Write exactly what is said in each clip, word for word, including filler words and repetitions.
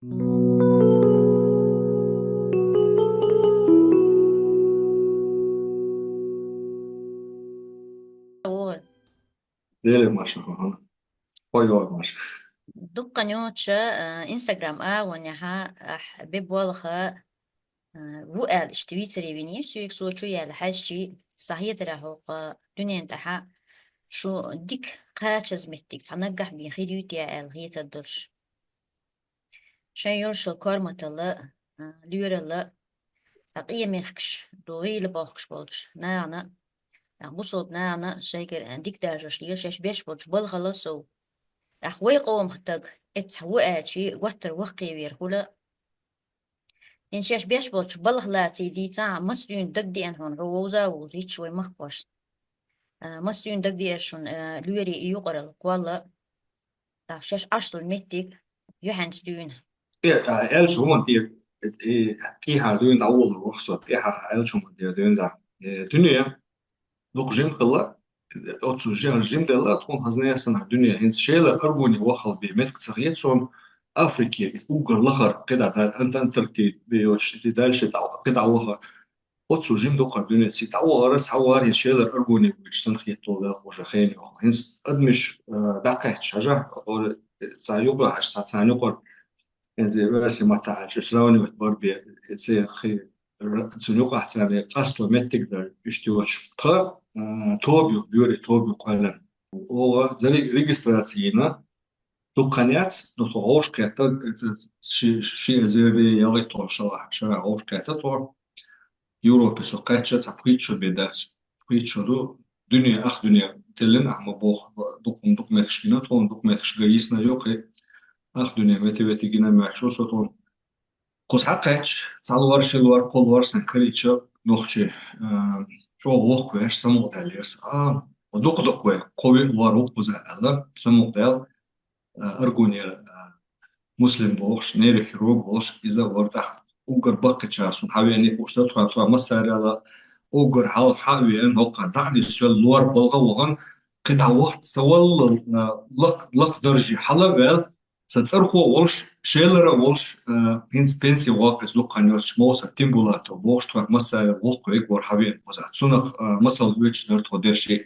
Дели, Маша, ага. Ой, ой, Маша. Дуккха ноча, э, Instagram агӀонехьа, ахь бе болха, э, ву аьлла, иштта вицаре винийш, суйг со чу яьлла хьаьжчи, са хетарехь хӀокху дуьнен тӀехьа шу дика кхачаза меттиг цхьа наггахь бен хир ю те аьлла хетар долуш. Шайн йолуш йолу корматалла, а, лоьралла, цхьа къемехкаш ду, гӀийла бохкуш болчу нахана, а, бусалба нахана шайгара, а, дика даржош лела шаьш беш болчу балхала сов. ТӀаккха вай къомах таг эццахь ву аьлчи, готтар ваккхий вер хуьла. ХӀинца шаьш беш болчу балха лаций дийцахь, маца дуьйна дагадеана хьуна хьо вовза а вовзуьйтуш вай махкахошна. А, маца дуьйна дагадеара шуна, а, лоьрий и юкъаралла кхолла. ТӀаккха шаьш Ӏаш долу меттиг юьхьанца дуьйна. Э, а, аьллачу хӀуманна тӀе, э, тӀехьара дуьйна дӀаволалур вара со, тӀехьара аьллачу хӀуманна тӀе дуьйна дӀа. Э, дуьне дукха жима хилла, оцу жи-, жима делла тхуна хазна ясана дуьне. ХӀинца Шелара аргуне вахал бен меттиг ца хета суна, Африкера иза уггар лахара кхидӀа да-, Ан-, Антарктида бен йоцуш, и дальше дӀа-, кхидӀа ваха. Оцу жима дукхара дуьнен цига дӀавахара, схьавахара, хӀинца Шелара аргуне вуьйцуш санна хеталур даьлла уже хенан йоху. ХӀинца адамаш, э, дӀакхаьчча хьажа, ора, э, цхьа юкъа хьажа, цхьа царна юкъара, хӀинца версия маттахь аьлча, сравнивать бар бен, э, церан хи-, ра-, цунна юкъахь царна къасто меттиг дар, иштта йоцуш. Тхан, э, тоба ю, лоьрийн тоба ю кхоьллина. Оха, за ре-, регистраци йина, дукха хан яц, но тхо гӀовш кхетта, это, ши-, ши эзар ялхитталгӀа шарахь, шарахь гӀовш кхетта тхо. Европе со кхаьчча, цхьа пхийтта шо бен дац. Пхийтта шо ду, дуьне, ах дуьне теллина, ахьа ма боху, дукха, дукха меттигаш гина тхуна, дукха меттигаш ган йисна йоккхий. Ах дуьне метте-ветте гина моьттуш ву со тхуна. Кхуза схьакхаьчча, цхьа лор, ши лор, кхо лор сан карийча нохчий, а, чӀогӀа воккхавеш, самукъадаьллера сан. А, дукха-дукха вай, кхо-виъ лор ву кхузахь аьлла, самукъадаьлла, а, аргунера, а, Муслим бохуш, нейрохирург волуш, иза вара тӀаккха уггар баккхийчара суна хьавеана хууш дара, тхо, тхо массарел а уггар хьал-, хьа а веана, хӀокху дӀа а нисвелла, лор балха а вахана, кхидӀа вахта ца валла, а, лакх-, лакха дарже хьала а ваьлла, сан цӀархо а волуш, Шелара а волуш, а, хӀинца пенси воккхуш дукха хан йоцуш Мовсар Тимбулатов бохуш, тхох массарел воккхаве вара хьавеана кхузахь. Цунах, а, масал оьцуш дара тхо дерриш а.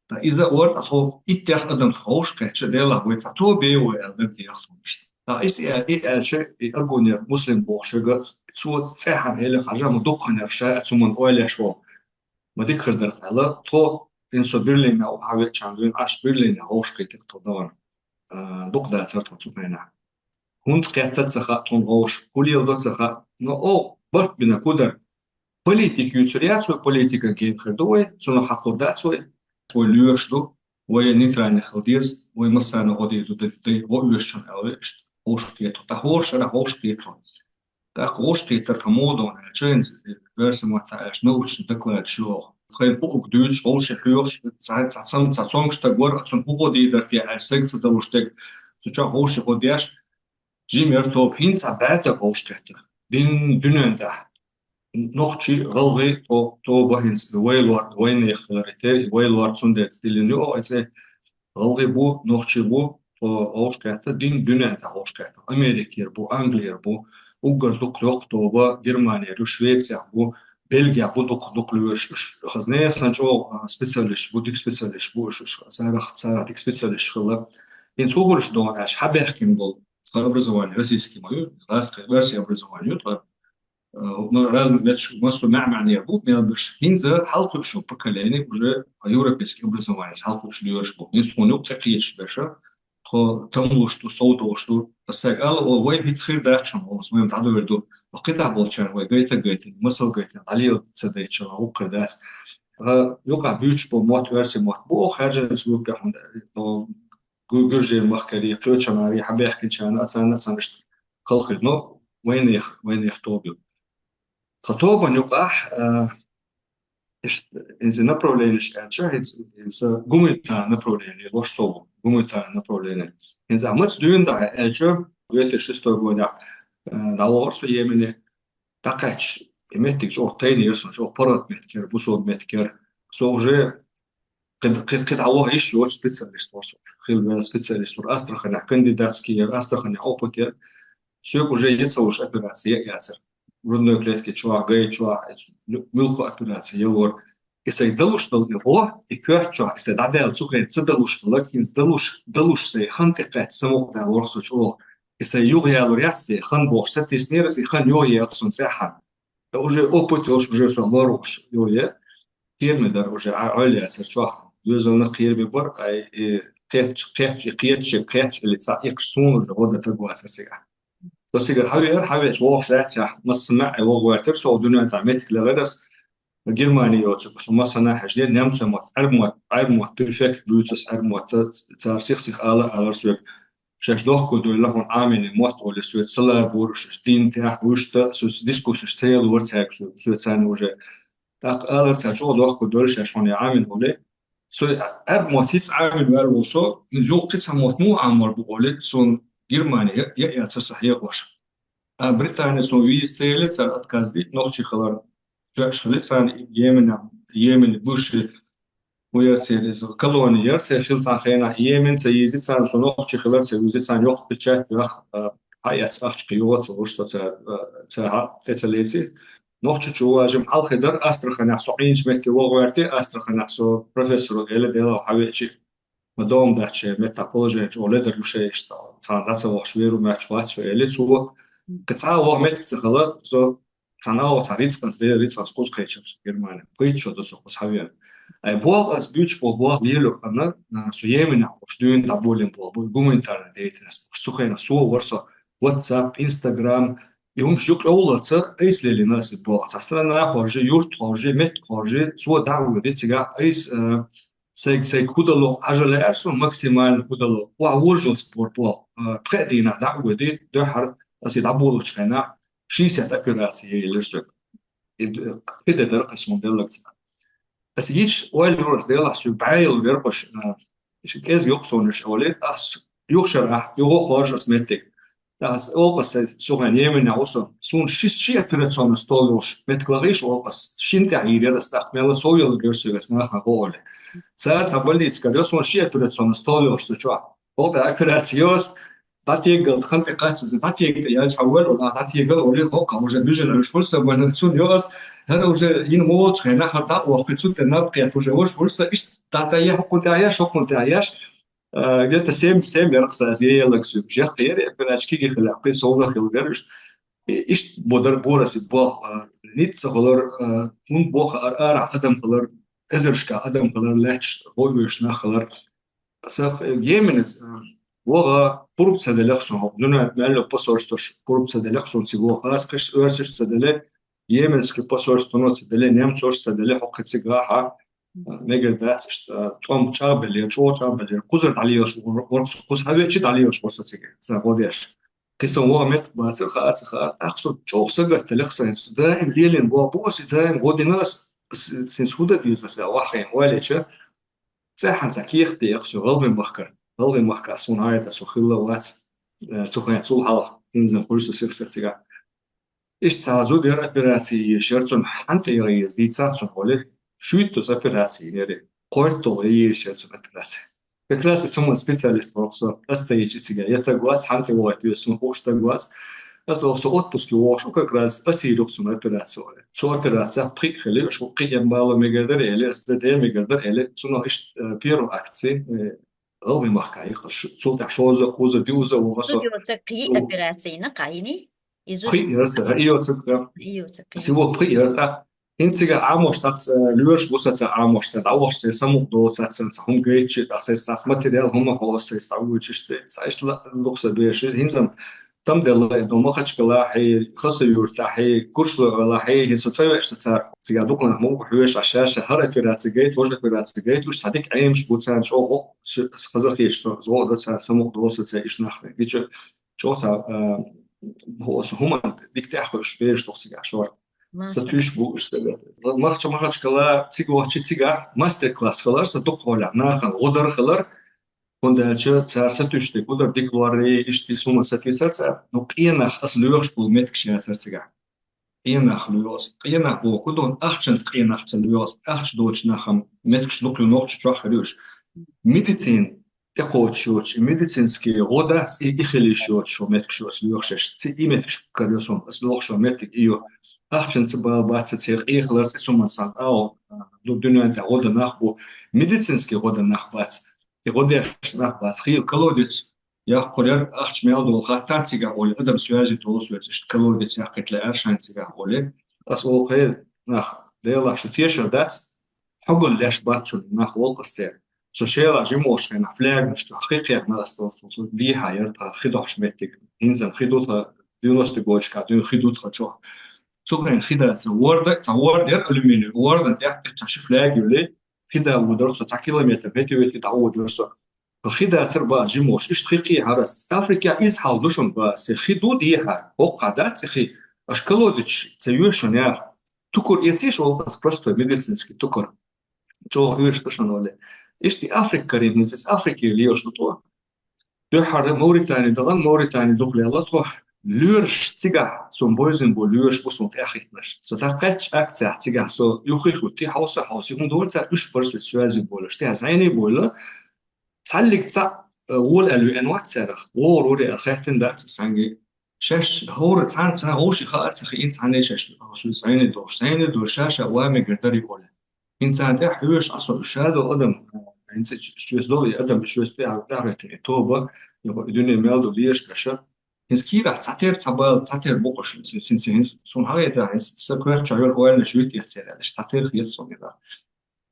Ткъа иза а вара, ткъа тхо иттех адам тхо гӀовш кхаьчча, делахь вай цхьа тоба бе вай аьлла дагадеха тхуна иштта. Ткъа иза а, и аьлча, и аргунера Муслим бохуш верг, цо цӀеххьана элира хьажа, ма дукха хан яра ша а цу ман ойла еш волу. Ма дика хир дара аьлла, тхо, хӀинца со Берлинехь ву хьавеача дуьйна, аш Берлинехь гӀовш кхийтира тхо даван. А, дукха дацара тхо цу хенахь. ХӀунда кхетта ца хаьа тхуна гӀовш, хӀун леладо ца хаьа, но оха барт бина кху дара. Политика юьйцур яц вай, политика гена хир ду вай, цунах хьакхур дац вай, вай лоьраш ду, вай нейтральный хила деза, вай массарна гӀо дийр ду, дай, дай, гӀо оьшучунна аьлла, иштта гӀовш кхету. ТӀаккха хӀора шарахь гӀовш кхету. ТӀаккха гӀовш кхетар тхан муха ду аьлча, хӀинца, э, версия маттахь аьлча, научный докладаш ю оха. Тхайн хӀуъуг дуьйцуш, гӀовши хьоьхуш, цхьа, цхьа цом-, цхьа цомгаш стаг вара, цунна хӀун гӀо дийр дара те аьлча, сайга ца далуш дерг, цу чохь гӀовши гӀо деш, жима яра тоба, хӀинца а баьтта гӀовш кхетта. Дин дуьнен тӀехь. Нохчий, гӀалгӀай, то-, тоба хӀинца вай лор, вайнех хиларе те, вай лор цундела диллина ю оха, и цӀе гӀалгӀай бу, нохчий бу, то гӀовш кхетта, дин дуьнен тӀехь гӀовш кхетта. Америкера бу, Англера бу, уггар дукха йоккха тоба, Германера ю, Швецехь бу, Бельгехь бу дукха, дукха лоьраш, уьш хазне сан чӀогӀа, а, специалисташ бу, дика специалисташ бу, уьш, уьш царах, царах дика специалисташ хилла. ХӀинца хӀун хуьлуш ду аьлча, хьабаьхкина болу, тхан образование российский ма ю, гӀазкхи, версия образования ю тхан. Э, ну, разный меттигаш, массо маьӀ-маьӀнера бу мел берш. ХӀинца хьалакхуьуш йолу поколение уже европейский образованица хьалакхуьуш лоьраш бу. ХӀинца тхуна юкъа тӀекхеташ берш, тхо тамлуш ду, сов долуш ду. Аса сайга ала, о, вай хӀинца хир дац шуна, о, вай дӀадойр ду. Ва кхидӀа болчарна вай гайта-гайтина, масал гайтина, дӀалела ца дайтча, вай хӀума хир дац. Ткъа юкъахь буьйцуш болу мотт, оьрсийн мотт бу, о, хаьржина цу юккъехь, о, гу-, гуьржийн махкарий, кхечанарий, хьабаьхкинчарна, а царна, а царна иштта халхир. Но вайнех, вайнех тоба ю. Тхан тобанна юкъахь, а, иштта, иза направлениеш аьлча, иза, иза гуманитарное направление лош со ву, гуманитарное направление. Иза маца дуьйна дӀа аьлча, две тысячи шестой годехь, а, дӀавахара со Йемене, дӀакхаьчча, и меттиг чӀогӀа тайнера суна, чӀогӀа паргӀат меттиг яра, бусалба меттиг яра. Со уже кхин, кхин, кхин дӀаваха йиш йоцу специалист вара со. Хила ваьлла специалист вара, Астраханехь кандидатский яра, Астраханехь опыт яра. Соьга уже яцалуш операция яцар. Грудной клетки чохь, гай чохь, муьлхха операция ялор. И сайн далуш долу и гӀо, и коьрта чохь, и сайн дӀадаьлла цу хенахь ца далуш хилла, хӀинца далуш, далуш сайн хан тӀекхаьчча самукъадаларх со чӀогӀа. И сайн юха ялур яц те, хан бохуш сатийснера, и хан юха яха сон цӀехьа. Ткъа уже опыт йолуш, уже со лоруш йо е. Кхераме дара уже, а, Ӏойла яцара чохь. Доьзална кхераме бара, ай, и кхетча, кхетча, и кхетча, кхетча, или цхьа эккаш суна уже гӀо дан таг вацара цигахь. Со цигара хьавеара, хьавеача вогӀуш лаьттачахь, масса маьӀӀе вогӀу ваьртира, со дуьнен тӀехь меттиг лелара ас. Германи йоцург, со массанхьа хьаьжнера, немцойн мотт, Ӏаьрбийн мотт, Ӏаьрбийн мотт перфект буьйцу ас, Ӏаьрбийн мотт, цара сих-сиха ала, алара соьга. Шаьш дохко дойла хьуна Ӏамийна мотт олий, соьца ца ларбора уьш, дин тӀехь вуьшта, соьца дискуссеш ца ялора цаьрга, соьца царна уже. ТӀаккха алара цара чӀогӀа дохко дойла шаьш хьуна Ӏамийна олий. Со Ӏаьрбийн мотт хӀинца Ӏамийна ваьлла волу со, иза юха кхин цхьа мотт муха Ӏамор бу олий, суна Германи я, я, яцара сан хьехош. А Британи суна виза ца елли, цара отказ дийти, нохчий хилар тоьаш хилла, царна Йемене, Йемене бывший Ву яра церан иза, колони яра церан хилла цхьана хенахь, Йемен ца йийзи царна, со нохчи хилар ца вуьзи царна, йоккха печать йоьхна, а, хьаэцна ахча кхин юха ца луш, со ца, а, ца хьа, тӀе ца леци. Нохчочу важим хьалхе дара Астраханехь, со Ӏийначу метте вогӀу ваьрти, Астраханехь со профессоро элира, Делахь хьавеачи, ма догӀма дац шайн меттахь положение чӀогӀа ледар ю шайн иштта, цхьана дӀа ца вахча веру моьттуш вац вай элира цо. Кхин цхьа а ваха меттиг ца хилла, со Цхьана агӀо цхьа рицкъанца, дера рицкъанца кхуза кхечира со Германи. Пхийтта шо ду со кхуза хьавеана. Ай, болх ас буьйцуш болу болх лело ханна, а, со Йеменехь уьш дуьйна дӀаболийна болу, бу гуманитарная деятельность. Уьш цу хенахь со вара со WhatsApp, Instagram, и хӀумаш юкъа йовллаца айса лелийна ас и болх. Цхьа страна хоржий, юрт хоржий, меттиг хоржий, со дӀа а воьдий, цигахь айса, а, сайга, сайга хӀун дало, Ӏажа лаьара со максимально хӀун дало. Охьа вожалц бор болх. А, пхеа дийнахь дӀа а воьдий, дуьххьара ас и дӀаболучу хенахь, шестьдесят операций елира соьга. И д-, кхин де дара аса хӀума деллаг цхьа. Аса йиш ойла юрас делахь соьга бӀе йолу веркъаш, а, кӀезиг йоккха сонаш олий, ас юха шарахь, юха хоржу ас меттиг. Ас олу ас цу хенахь Йеменехь ву со. Суна ши, ши операционный стол йолуш меттиг лахийша олу ас, шина тӀехь йийр яра ас, тӀаккха мелла сов йолу герсуьгас нахана гӀо олий. Цара цхьа больницагара йо, суна ши операционный стол йолуш цу чохь. Оха операци йо ас, дӀатегал, хан тӀе кхаччалц, дӀатега тӀе яьлча хьан вара, нах дӀатегал, олий, хӀокху уже дуьжина уьш вуьрса, вайна цунна йо ас, хӀара уже йина ма волчу хенахь, хӀара дӀа а воккхий, цу тӀе наб кхетта уже вуш вуьрса, иштта дӀа-, дӀа я хӀокхунна тӀе а еш, хӀокхунна тӀе а еш. А, где-то семь, семь яркъ саза, е яллаг суьгуш. Яккха яра, операци киги хила, кхин совнах йолу яра уьш. И-, иштта бодар, бора ас и болх, а, ницца хилар, а, хӀунда боху ара, ара адам хилар, эзаршка адам хилар, лаьтташ гӀо оьшуш нах хилар. Сан Йеменаца, а, ваха пурба ца деллех сон хӀокху дуьнен мел йолу посольствош пурба ца деллех сон цига ваха. Ас кхиш оьрсаш ца делле, йеменский посольствоно ца делле, немцош ца делле, хӀокху цигахь, а, мегар дац иштта, а, тӀом чӀагӀбеллера, чӀогӀа чӀагӀбеллера. Кхузара дӀалелаш вар-, вара со, кхуза хьавеача дӀалелаш вара со цига, сан гӀо деш. Кхин сан ваха меттиг бацара, хаа ца хаа, тӀаккха со чӀогӀа сагатделлех сан, со даим лелийна боху, бо аса даим гӀо дина ас, с-, синца хӀун дан деза аса, ваххийна ойла йича, цӀеххьана цхьа кехат деха со гӀалгӀай махкара. ГӀалгӀай махкахь суна хьайта со хилла вац, э, цу хенахь цул хьалха, хӀинца хуьлу со сих-сих цигахь. Иштта цхьа зуда яра, операци езаш яра цунна, хьан тӀе яха еза дийцахьа цунна олий, шуьйттаза операци йинера, кхойтталгӀа езаш яра цунна операци. Как раз и цу ма специалист вара со, ас ца йича цига, я таг вац, хьан тӀе вахийта веза, суна хууш таг вац. Ас ваха со отпуске вогӀуш ву как раз, ас йийр ю цунна операци олий. Цу операцех пхиъ хили, уьш кхин а бала мегар дара элий, ас де мегар дара элий, цунах иштта, э, первый акци, э, гӀалгӀай махкахь яхаш, цул тӀаьхьа шозза, кхузза, диъазза ваха со. Цу йоцу кхин а операци йина кхайни? Изу? Пхиъ яра сан, и йоцу кхин. И йоцу кхин. Всего пхиъ яра тӀаккха. ХӀинца цигахь Ӏамош дац, э, лоьраш бу сан цхьа Ӏамош, сан дӀавахча, сан самукъа долу сан, сан хӀума гайчи, тӀаккха сан, сан материал хӀума хьо, сан дӀавуьйчуш, сан иштта ла-, лух сан беш. ХӀинца там делла, и до Махачкалахьи, Хасавюртахьи, КуршлойгӀалахьи, хӀинца со ца веъча цара цигахь дукха нах ма бу хьоьжуш, ша, ша хӀара операци гайта, хӀожа операци гайта, уьш цхьа дика Ӏемаш бу царна чӀогӀа, со, сан хаза хеташ со, зо дан цара самукъа долу сан, сан иштта нах. Гича чӀогӀа цхьа, а, хӀу-, аса хӀуманна дика тӀаьхьа хууш бераш ду цигахь шорта. Сан туьйсуш бу уьш стага. Махча-, Махачкала цига вахча цигахь мастер-класс хилар, сан дукха хьолехь нахана гӀо дар хилар, хӀунда аьлча цара сатуьйсуш дерг хӀу дар, дика лорри, иштта хӀума сатийсар цара. Ну, къен нах аса лоьхуш болу меттигаш яцара цигахь. Къен нах лоьху аса. Къен нах боху хӀун ду, ахчанца къен нах ца лоьху аса. Ахча доцучу нахана меттигаш дукха ю нохча чохь хир ю уьш. Медицина тӀекхочуш йоцуш, и медицинский гӀо дац, и, и хила йиш йоцуш йолу меттигаш ю ас лоьхуш, ца и меттигаш карайо суна, ас лоьхуш йолу меттиг и ю. Ахчанца бала бац, ца къехаларца, цу ма сан агӀо, ду-, дуьнен тӀехь гӀо дан нах бу, медицинский гӀо дан нах бац. И гӀо деш нах бац, хийла колодец яккхур яра, ахча мел долу хаттар цигахь олий, адам связи долу соьца, иштта колодец яккхийта лаьара шайна цигахь олий. Ас олу хӀей, нах, Делахь шу тешар дац, хьогалла леш бац шуна, нах волу ас церан. Со шелахь жима волуш хенахь, флягаш чохь хи кхехна ас, дехьа яра тхан хи дохьуш меттиг. ХӀинца хи ду тхан, девяностый годашкахь дуьйна хи ду тхан чохь. Цу хенахь хи дац, ворда, цхьа ворда яра алюминий, вордан тӀехь цхьа ши фляг юьллий, хи да воьдура со, цхьа километр хӀетте-ветте дӀавоьдура со. Хи дацара бах жима волуш, иштта хи кхехьара ас. Африкехь иза хьал ду шуна бах, се хи ду дехьа, хӀокхахь дац и хи, аша колодец ца йоьшу шуна яха. Тукар эцийша олу ас, простой медицинский тукар. ЧӀогӀа оьшуш ду шуна олий. Иштта и Африка карийна, хӀинца Африкера лелаш ду тхо. Дуьххьара Мавритани дахана, Мавритани дукха лелла тхо. Лоьраш цигахь, суна бевзина бу лоьраш, бу суна тӀаьхьахӀиттинарш. Со дӀакхаьчча акцехь цигахь со юххе хӀуттий, хьовса, хьовсий, хӀунда вара цара уьш бара соьца связи болуш. ТӀаьхьа зӀене бовла, цхьаллиг цхьаъ, э, вола аьлла веана вац царах. ВогӀур вара аьлла хаьттина дац сан. Шаьш хӀора цхьана, цхьана вовшийн хаа ца хиъна, цхьаьна шаьш шуьца зӀене долуш, зӀене долуш, ша-ша ван мегар дарий олий. ХӀинца царна тӀехь хьоьжуш Ӏа со, уьш ша долу адам, хӀинца соьца долу и адам, и соьца тӀехь, тӀехьахӀиттина и тоба, и дуьне мел ду леша беша. ХӀинца кийрахь цхьатера цхьа бала, цхьатера бу-кх уьш, хӀинца, хӀинца, хӀинца, суна хьагӀетарехь, хӀинца сан коьрта чохь йолу ойланаш вуьту эццера аьлла, цхьатера хета суна и бала.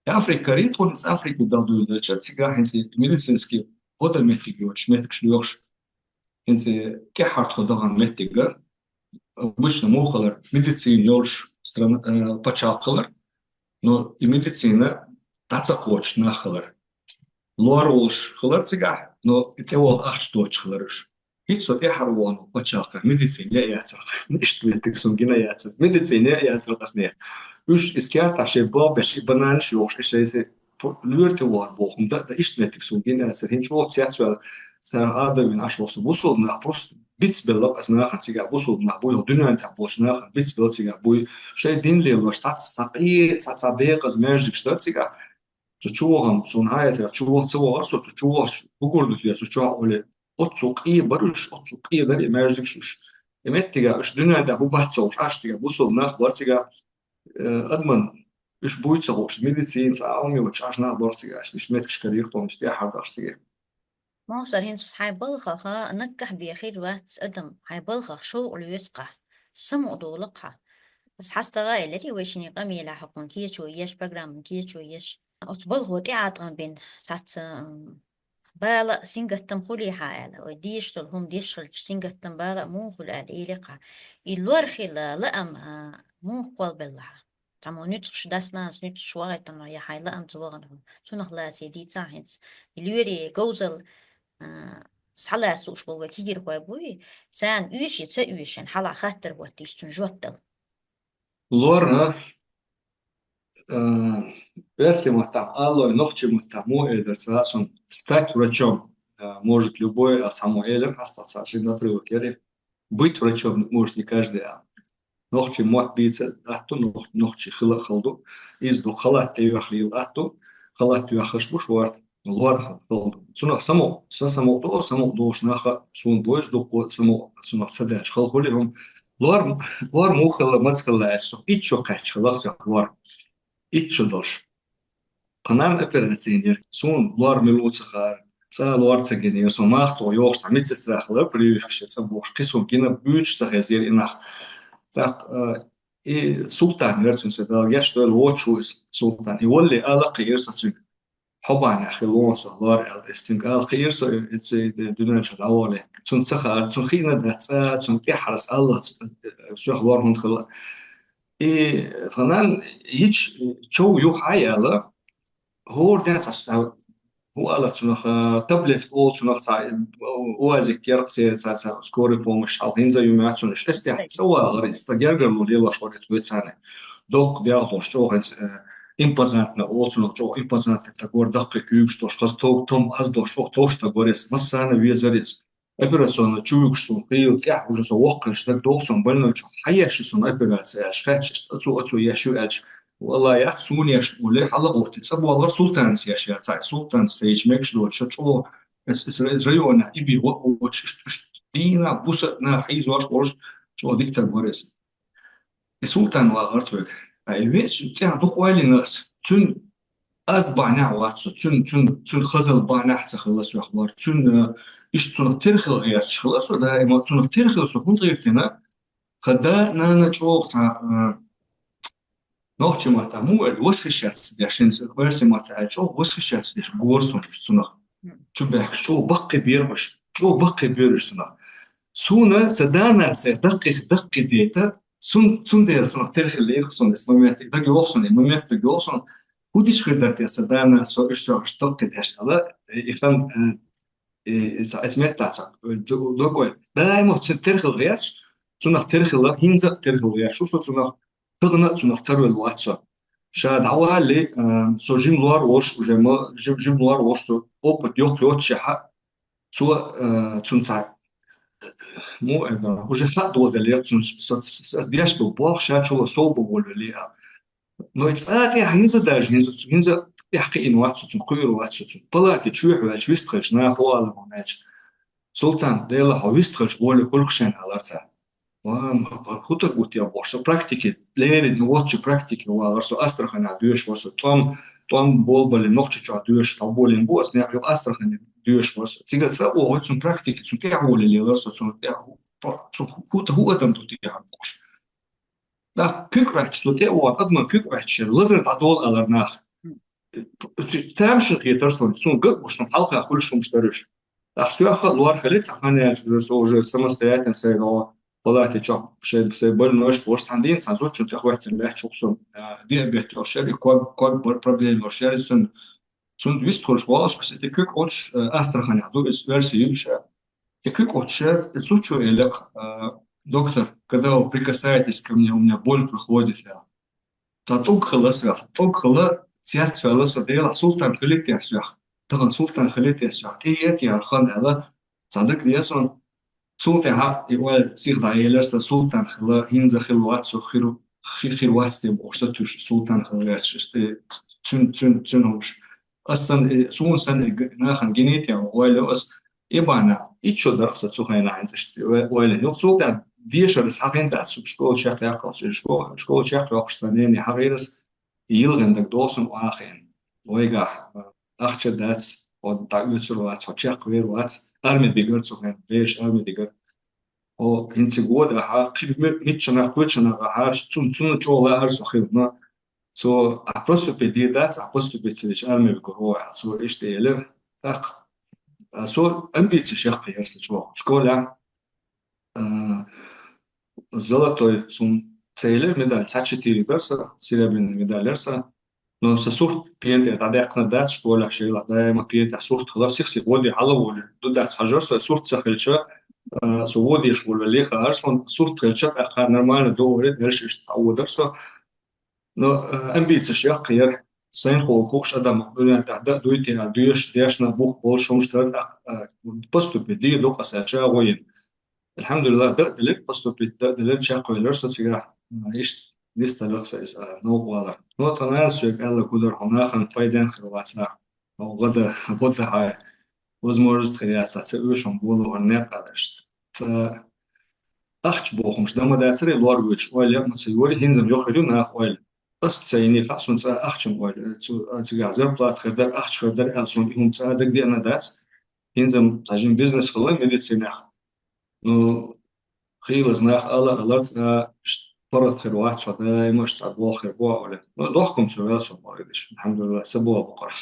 Африка карий тхуна, иза Африка дала дуьйладелча, цигахь хӀинца медицинский гӀо дан меттиг йоцуш, меттигаш лоьхуш, хӀинца тӀаьххьара тхо дахана меттиг а, обычно муха хилар, медицина йолуш страна, э, пачхьалкх хилар, но и медицина дӀа ца кхочуш нах хилар. Лор волуш хилар цигахь, но и тӀе ваха ахча доцуш хилар уьш. ХӀинца со тӀаьххьара вахана пачхьалкхехь медицина яа яцара. Иштта меттиг суна гина яцара. Медицина яа яцара ас нехан. Уьш иза кертахь шайн бабеш и бананаш йохуш, и шайзе лоьра тӀе вахана боху хӀума дан, дан иштта меттиг суна гина яцара. ХӀинца чӀогӀа цецваьлла, цара Ӏадавина Ӏаш воху со. Бусулба нах просто бицбелла ас нахана цигахь, бусулба нах буй, дуьнен тӀехь болчу нахана бицбелла цигахь буй. Шайн дин лелош, цхьацца, цхьа къе-, цхьа, цхьа декъаза маьждигаш дара цигахь. Цу чу вахана, суна хьан а, цу чу ваха ца вахара со, цу чу вахча угур ду те, цу чохь олий, оццул къе бара уьш, оццул къе дара и маьждигаш уьш. И меттигахь уьш дуьнен тӀехь бу бац ца хууш, Ӏаш цигахь бусулба нах бара цигахь, э, адаман уьш буй ца хууш, медицина цхьа а хӀума йоцуш Ӏаш нах бара цигахь, уьш меттигаш карийра тхуна, уьш тӀаьххьара даха цигахь. Мохсар, хӀинца хьайн балхах наггахь бен хир вац адам, хьайн балхах шовкъ лоьцу-кх хьан, самукъа долу-кх хьан. Ас хьастагӀа элира вай шинна къамелехь хьокхунна кечо еш, программан кечо еш. Оцу балхо тӀеӀаткъам бина цхьацца, м, бала а, сингаттам хуьлий хьан аьлла, вай дезаш долу хӀума деш хилча, сингаттам, бала а муха хуьлу аьлла, элира-кх хьан. И лор хила лаам, а, муха кхолбелла хьан? Цхьаммо нуьцкъаш дас-нанас нуьцкъаш вахийтина я хьайн лаамца вахана хьуна. Цунах лаций дийцахь хӀинца. И лоьрийн говзалла, а, схьалаца лууш болу вай кегийрхой буй, царна оьший, ца оьший, хьалха хаттар хӀоттийча цунна жоп дала. Лор, а, э, оьрсийн маттахь алой, нохчийн маттахь муха эр дара ца хаьа суна, стать врачом, э, может любой, а цхьаммо элира, хьастагӀа цхьа шина отрывок яра. Быть врачом может не каждый, а. Нохчийн мотт бийца атта ду, нох-, нохчи хила а хала ду. Иза ду халат тӀе йоьхна лела атта ду. Халат йоьхнарш бу шорта, лор хала ду. Цунах самукъа, сан самукъа ду, самукъа долуш нах а, суна бовза дуккха а самукъа, цунах ца даьлча хала хуьлу хӀума. Лор, лор муха хилла, маца хилла аьлча, со итт шо кхаьчча хилла-кх со лор. Итт шо долуш. Тхан нанна операци йинера, суна лор мила ву ца хаьара, цкъа лор ца гинера, суна мах тоху йохуш цхьа медсестра хилла, прививка шен цӀа бохуш, кхин суна гина буьйцуш ца хезира и нах. ТӀаккха, э, и Султан яра цуьнан цӀе, Дала гечдойла, вочу ву иза Султан. И валле ала кхиира со цуьнга. Хьо бахьанехь хилла вон со лор аьлла, иза цуьнга ала кхиира со, и, и, и дуьнен чу дӀаволе. Цунна ца хаьара, цунна хиъна дац цӀа, цунна тӀаьххьара аса аллац, соьх лор хӀунда хилла. И тхан нанна йича чов юха хьаяьлла, хӀора ден цхьа с-, хӀун ала цунах, а, таблетка олу цунах цхьа, а, уазик керта церан цхьа, цхьа скорая помощь хьалха хӀинца а ю моьтту цунна. Эс тӀехь ца валара, иза стаг гергарло лелош вара иза вецарна. Доккха дегӀ долуш чӀогӀа хӀинца, а, импозантно олу цунах, чӀогӀа импозантно стаг вара, даккхий куьйгаш долуш, хаза тов-, том аз долуш, чӀогӀа товш стаг вара иза, массарна а везара иза. Операционно чу вуьгуш суна хийла тӀехь уже со воккхуш, дагадогӀу суна больной чу хьаеш ю суна операци аьлча, хаьттича, ацу, ацу еш ю аьлча, валлахӀи, яц, суна еш олий, хьала а гӀоттий. ЦӀа бохург Султанца еш яц, Султанца ца йича мегаш доцуш, чӀогӀа Эс, эс рай-, районах и би во-, воч, ш-, ш-, дина, буса, на, хьиз ваш, вош, чо диктор борис. И султан ва гартвек. А и веч, тя дух вайлинас. Цун аз баня вацу, цун, цун, цун хазал баня цахалас вахвар. Цун, э, иш цунах терхил герч халасу, да, има цунах терхил су хун гиртина. Хада нана чоох ца, э, нохчи мата му, э, восхищаться дяшин, верси мата, э, чоох восхищаться дяш горсон цунах. Чу бях, чоох бакки бербаш, чоох бакки бербаш цунах. Суна са дана се дакки, дакки дета, сун, сун дер сунах терхил лер, сун эс момент, даг ёхсон, момент даг ёхсон. Худич хырдар те са дана со иш чоох дакки дяш ала, э, ихан, э, э, эс, эс меттаца, э, ду-, докой. Даимо цун терхил герч, цунах терхила, хинзах терхил герч, шо со цунах, тыгна цунах тарвел вацу. Ша давали, э, со жим луар вош, уже ма, жим, жим луар вош, со опыт ёх ёт шаха. Цо, э, цун ца. Му, это, уже хат додали, цун со, со, со, с дяш бу бох, ша чула сол бу волвели, а. Но и цати хинза даже, хинза, хинза, яхки инвацу, цун куйру вацу, цун палати чух вач, вистхач, на хуала вач. Султан, дела хо вистхач, воли хулхшен аларца. Ва, ма, ба, хута гут я борса, практики, лерин, вот чи практики, ва, варсо Астрахана дюш, варсо, там, там бол бали, нохчи чуа дюш, там болин бу, асне, ю Астрахана дюш, варсо. Тига ца, о, вот цун практики, цун тя воли ле, варсо, цун тя, цун ху-, хута, ху адам тут я борш. Да, кюк вач, цун тя, вот, адма кюк вач, лазар та дол алар нах. Тамши хетар сон, сон гак буш сон халха хулшум штарыш. Ах сюаха луар халит саханя уже со уже самостоятельно сайро палате чо, шей се больной шпорт сан дин сан зочу тахватер лях чуксон, э, диабет ошери, ког, ког бар проблема ошери сон, сон вист хулш волш, кстати, кюк оч, э, Астрахань, а, ду из версии юша. И кюк оч, э, цучу элек, э, доктор, когда вы прикасаетесь ко мне, у меня боль проходит, я. Та тӀуг хилла сох, тӀуг хилла, цец вела со, Дела султан хилитехь сох, таган султан хилитехь сох, тӀе ет яр хан аьлла, цадак деза сон. Цул тӀаьхьа и ойл сих дӀаелар са султан хилла, хӀинза хила вац со, хир, хи-, хир вац те бохуш са туьш султан хила гӀерташ, сте цуьн, цуьн, цуьн хӀумаш. Ас сан, э, суна сан, э, г-, нахан генетик ойла ас, и бана, иччо дарх са цу хенахь хӀинца иштта, ой-, ойла. Юха цул тӀаьхьа дешарас хьахин дац, школа чекхъяккхалц, школа, школа чекхъйоккхуш сан нене хьахийрас, йилгӀин даг доху сан вахийна. Вайгахь, ахча дац, хьо дӀаоьцур вац, хьо чекхвер вац, арми дигар цу хенахь, бераш арми дигар. Хьо хӀинца года ахьа, кхин ми-, миччанах, кхечанах ахьа, цун-, цунна чӀогӀа лаьара со хилла. Цо, а, поступить дийр дац, а, поступить ца дича армия вигур ву аьлла. Цо иштта элира. ТӀаккха, а, со амбицеш яккха яра са чӀогӀа. Школехь, а, золотой сун ца элира медаль, цхьа четыре дара са, серебряный медаль яра са. Но са сурт пен тӀе дӀадаьккхина дац, школехь шайла даима пен тӀе сурт хилар, сих-сих воде хьала волу. Ду дац хьажар со сурт ца хилча, а, со водеш волу леха ар сон сурт хилча, тӀаккха нормально договор дерш иштта дӀаводар со. Но, э, амбицеш яккха яра. Сайн хо хууш адам дуьнен тӀехь дан дуй те, дуьйш, дешна бух болуш хӀумаш дара, тӀаккха, э, поступить дийр ду-кх аса чагӀо йина. Алхьамдулиллах, дан а делира, поступить дан а делира, чекхвелира со цигахь, э, иштта дисталлах са иза, э, новкъа валар. Но тхан нана соьга аьлла гудар, хьо нахана пайден хир вац нах. Хьо гӀада, гӀада хьай возможность хир яц, ца уьш хьуна болу хьуна некъ а даш. Ца ахча бохумаш дан ма дацаре лор вуьйцуш, ойла яа ма ца йори, хӀинзам йохуьйту нах ойла. Ас ца йиний хаьа, сон цӀа ахчам ойла. Цу, а, цигахь зарплата хир дара, ахча хир дара аьлла, сон и хӀума цӀа дагадеана дац. ХӀинзам цхьа жин бизнес хилла медицинехь. Ну, хийла знах ала, ала цӀа паргӀат хир вац, цо даимаш цӀа болх хир бу а оле. Ну, дохкум цо вел со бохуьйтуш. Алхьамдулиллах, ца боху бакъара.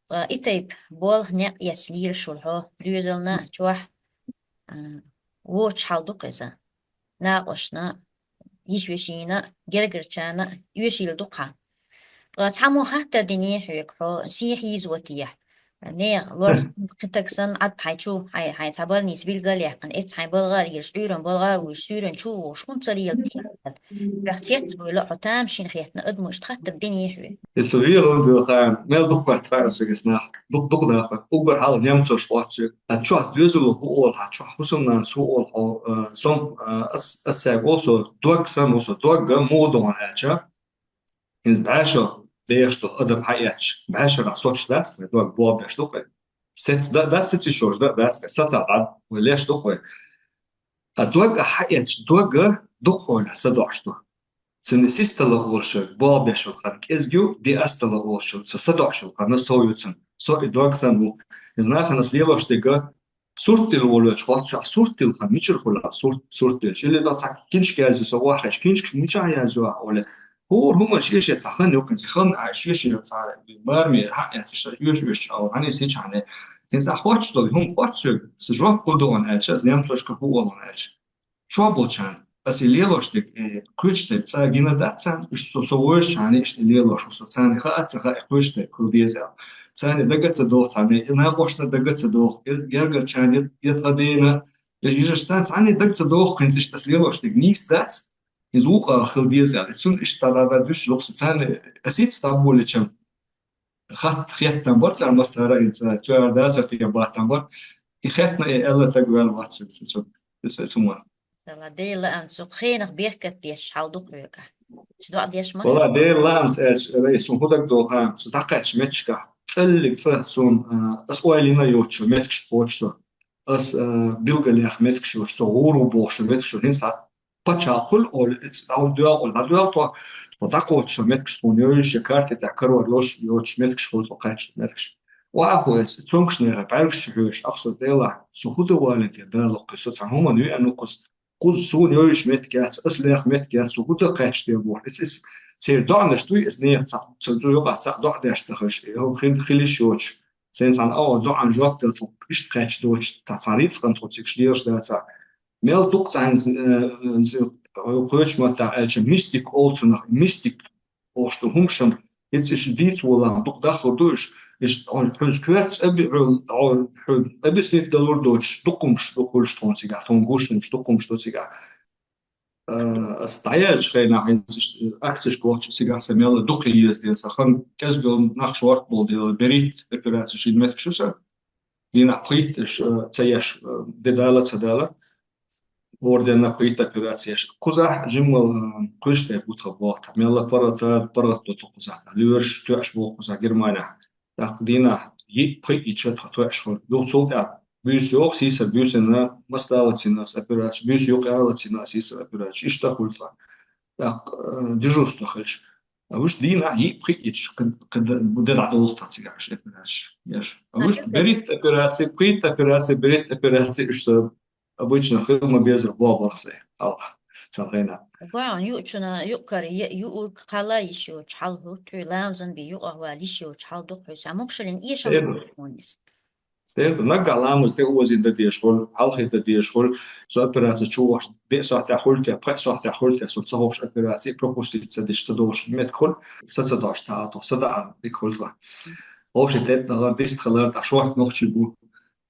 А, и тайпа болх некъ эцна лийра шуна хьо, доьзална чохь, а, вочу хьал ду-кх иза. Накъошна, йиш-вешина, гергарчарна оьшийла ду-кх хьан. Ткъа цхьаммо хаттар диний хьоьга хьо, сий хьийза ватехь? Нехан лорца кхин таг санна, Ӏад хьайн чу, хьайн, хьайн цхьа больница билгал а яьккхина, эцца хьайн балгӀа а лелаш, Ӏуьйранна балгӀа а вуьйш, суьйранна чу а вогӀуш, хӀунда ца леладо? Хьох цец а буьйлу, хьо тамашийна хетта адамо иштта хаттар диний хьоьга? И со вела хӀунда ву хаьа, мел дукха ваьтта хаьа соьга нах, дукха, дукха даха. Уггар хьалха немцош хоьтту соьга. Ткъа чохь доьзало хӀу олу хьан, чохь хӀусамнана хӀу олу хьо, а, сом, а, ас, ас цаьрга олу со, дог санна ву со, дог а муха ду хьуна аьлча, хӀинца бӀаьшо дехаш долу адам хьаэцча, бӀаьшарахь соцуш дац, вай дог боху беш ду-кх вай. Сец да, да, сец ишош, да, да, саца да, вай леш духой. А дог а хьаэч, дог а духой ла садош ду. Цуни систала олшо, бо бешул хан, кезгю, ди астала олшо, со садош ул хан, со ю цун, со и дог сан ву. Из нахана слелош дега, сурт дил волоч, хот ша сурт дил хан, мичур хула, сурт, сурт дил. Чили да сак кинч гязю, со вахеш, кинч мича язю, оле. Хур хумар шеше цахан ёкин, цахан а шеше ца, барми, ха, я ца, юш, юш, чау, ани си чане. Тин са хоч, что, хум хоч сё, с жоп кудон, а час, нем слышка хуолон, а час. Шо болчан, аси лелош дик, э, куч дик, ца гина датсан, иш со, со войш чане, иш лелош, со цане, ха, а ца, ха, куч дик, кудезел. Цане дагатса дох, цане, и на бошна дагатса дох, гергар чане, я тадена, я жижаш цан, цане дагатса дох, кинц иш тас лелош дик, нис дац, из ука хил дезел. Ицун иш тадада душ лохса цане, асит стабуле чем. Хат хеттан бар цар масара инца, туяр да цар тия батан бар. И хетна и элла тагвел вацу, цу, цу, цу, цу, цу, ман. Дала Дела ам цу хенах беркат деш, хал духрюка. Чи дуа деш ма? Вала Дела ам цу, эч, рей, сун худаг дохам, су такач мечка. Целлик ца сун, а, ас ойлина йочу, мечка хочу. Ас, а, билгалях мечка йочу, со гуру бохшу мечка, хин са пача хул ол, эц, ау дуал ол, дуал то, то дакочу мечка, сун йоюш, я карте, да карвар йош, йоч мечка, хул то кач мечка. Ва аху эс, цункшнера, бәргш чугуш, ахсу Дела, су худа вален те, да локки, су цан хуман ю анукус, куз сун йоюш меткяц, ас лех меткяц, су худа кач те бор. Эс, эс, цер доанаш туй, эс не ца, ца, ца, йога ца, доа деш ца хаш, хил, хилиш йоч. Сен сан, о, доан жок те, ишт кач доч, ца, ца, риц кан то, цикш леш да ца. Мел дук цан, э, э, куч мата, элча мистик олцунах, мистик олшту хумшам, ициш диц волам, дук дахлу душ, иш, он, хунс кверц, эби, он, хун, эби снит далур доч, дукумш, дукулш тон сига, тон гушнуш, дукумш то сига. Э, ас таяч хейна, хин, акциш квоч сига самела, дук ездил, сахан, кезгол нах шорт бол дел, берит, операция шин мет шуса. Дина пхит, ш-, э, цаяш, э, дедала, цадала. Орден на пхит операция. Куза, жиммал, э, куш те бутха болта. Мела парата, парата то куза. Люрш, тюаш бол куза, Германия. Так, дина, и пхит и чё-то тюаш хол. Дул султа. Бюс ёх, сиса, бюсена, мастала цина с операция. Бюс ёх, яла цина, сиса операция. Ишта хулта. Так, э, дежурство хельш. А уж дина, и пхит, и чё, кад-, кад-, буде да долта цигаш операция. Яш. А уж берит операция, пхит операция, берит операция, что обычно хилма без бобарсе. Ал, цалгайна. Гуан, ю чуна, ю кар, ю, ю ур кала ишо, чхал ху, ту ламзан би ю ахва лишо, чхал дук ху, самук шалин, и шал Эбо. Хунис. Эбо, на галамус, те озин да деш хол, халхи да деш хол, со операция чуваш, бе сахта хольте, пхай сахта хольте, со цахош операция, пропустить ца деш, ца долш мет хол, са ца даш ца ато, са да ам, дик хольтла. Оши тет на ла, дист халар, да шорт нохчи бу.